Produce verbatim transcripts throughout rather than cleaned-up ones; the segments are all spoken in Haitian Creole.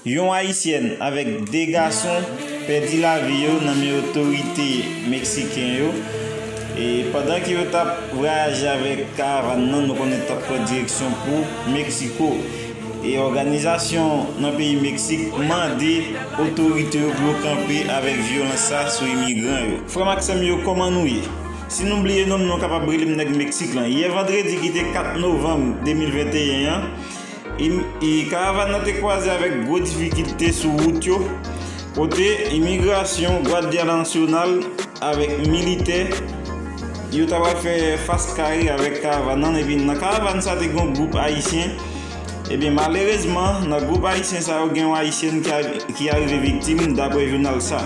Yon ayisyèn avèk de gason pèdi lavi yo nan men otorite meksiken yo. E pandan ke yo t ap vwayaje avèk karavàn nan, nou konnen t ap pran direksyon pou Meksiko. E òganizasyon nan peyi Meksik mande otorite yo pou yo kanpe avèk vyolans sa sou imigran yo. Frè m ak sè m yo, kòman nou ye? Si nou bliye non m, nou kapab rele m nèg Meksik lan. Yè vandredi ki te kat novanm de mil venteyen an, im- i- karavàn nan te kwaze avèk gwo difikilte sou wout yo, kote imigrasyon, Gwadya Nasyonal avèk militè yo ta pral fè fas kare avèk karavàn nan. Epi nan karavàn sa te gen yon gwoup ayisyen. Ebyen, malerezman, nan gwoup ayisyen sa yo, gen yon ayisyèn ki a- ki arive viktim, dapre jounal sa.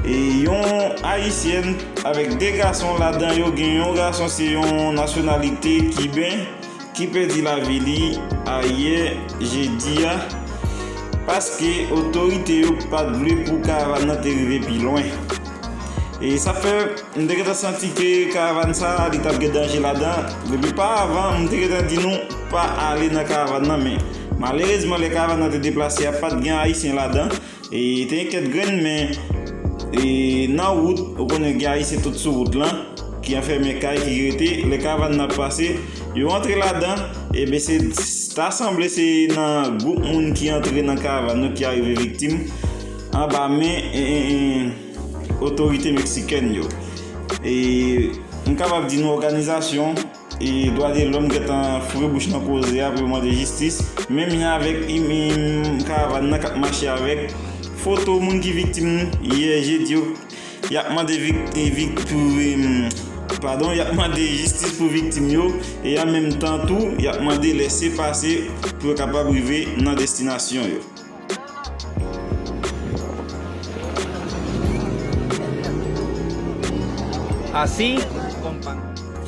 E yon ayisyèn avèk de gason ladan yo, gen yon gason se yon nasyonalite kiben ki pèdi lavi li ayè jedi a, paske otorite yo pa t vle pou karavàn nan te rive pi lwen. E sa fè m te gentan santi ke karavàn sa a, li t ap gen danje ladan. Depi pa avan, m te gentan di nou pa ale nan karavàn nan, men malerezman, lè karavàn nan te deplase a, pa t gen ayisyen ladan. E te gen kèk grenn, men e nan wout, ou konnen gen ayisyen tout sou wout lan, ki anfèmen kay, ki rete. Lè karavàn nan ap pase, yo antre ladan. Ebyen, se ta sanble se nan gwoup moun ki antre nan karavàn nou ki arive viktim anba men e, e, e, otorite meksikèn yo. E m kapab di nou òganizasyon e dwa de lòm gentan foure bouch nan koze a pou yo mande jistis, menm jan avèk im- im- karavàn nan k ap mache avèk foto moun ki viktim yè jedi yo. Y ap mande vik- e vik- pou, em, padon, y ap mande jistis pou viktim yo, e an menm tan tou, y ap mande lèse pase pou yo kapab rive nan destinasyon yo. Así, compa.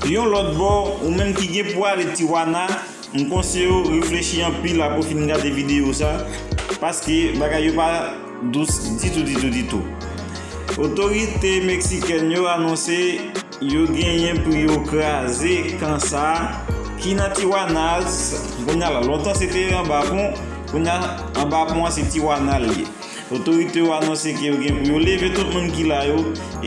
Yon lòt bò, ou menm ki gen pou ale Tijuana, m konseye w reflechi anpil apre w fin gade videyo sa, paske bagay yo pa dous ditou, ditou, ditou. Otorite meksikèn yo anonse yo genyen pou yo kraze kan sa a ki nan Tijuana. Kounye a la, lontan se te anba pon, kounye a anba pon an se Tijuana l ye. Otorite yo anonse ke yo gen pou yo leve tout moun ki la yo,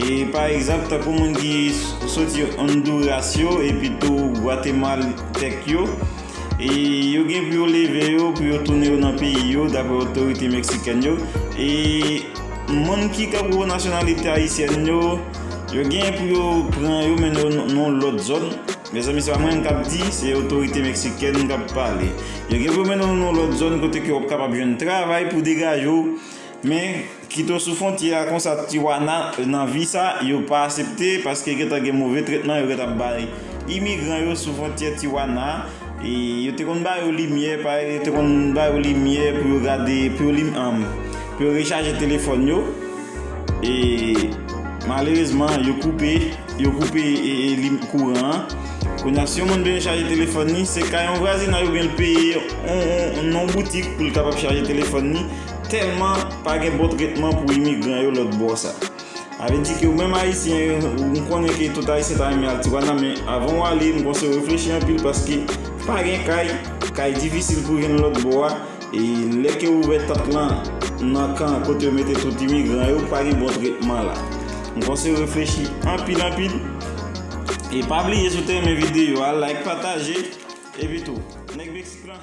e pa egzanp, tankou moun ki s- soti Honduras yo, epi tou Gwatemaltèk yo, e yo gen pou yo leve yo, pou yo tounen yo nan peyi yo, dapre otorite meksikèn yo. E moun ki kanpe pou nasyonalite ayisyèn yo, yo gen pou yo pran yo, mennen yo nan yon lòt zòn. Mezanmi, se pa mwen menm k ap di, se otorite meksikèn k ap pale. Yo gen pou yo mennen w nan yon lòt zòn kote ke w ap kapab jwenn travay pou degaje w. Men, kite w sou fwontyè a konsa, Tijuana, nan vi sa, yo pa aksepte, paske gentan gen move tretman yo gentan ap bay imigran yo sou fwontyè Tijuana a. E yo te konn ba yo limyè, pa yo te konn ba yo limyè pou yo gade, pou yo lim- anm, pou yo rechaje telefòn yo. E malerezman, yo koupe, yo koupe e, e, lim- kouran an. Kounye a, si yon moun bezwen chaje telefòn li, se ka yon vwazinay oubyen l peye yon, yon, yon boutik pou l kapab chaje telefòn li, tèlman pa gen bon tretman pou imigran yo lòt bò sa. Sa vle di ke ou menm ayisyen, ou konnen ke tout ayisyen ta renmen al Tijuana, men avan w ale, m konseye w reflechi anpil, paske pa gen kay, kay difisil pou jwenn lòt bò a. E lè ke w ouvè tant lan nan kan kote yo mete tout imigran yo, pa gen bon tretman la. M konseye w reflechi anpil, anpil. E pa bliye, si w te renmen videyo a, like, pataje, epi tou, nèg Meksik lan.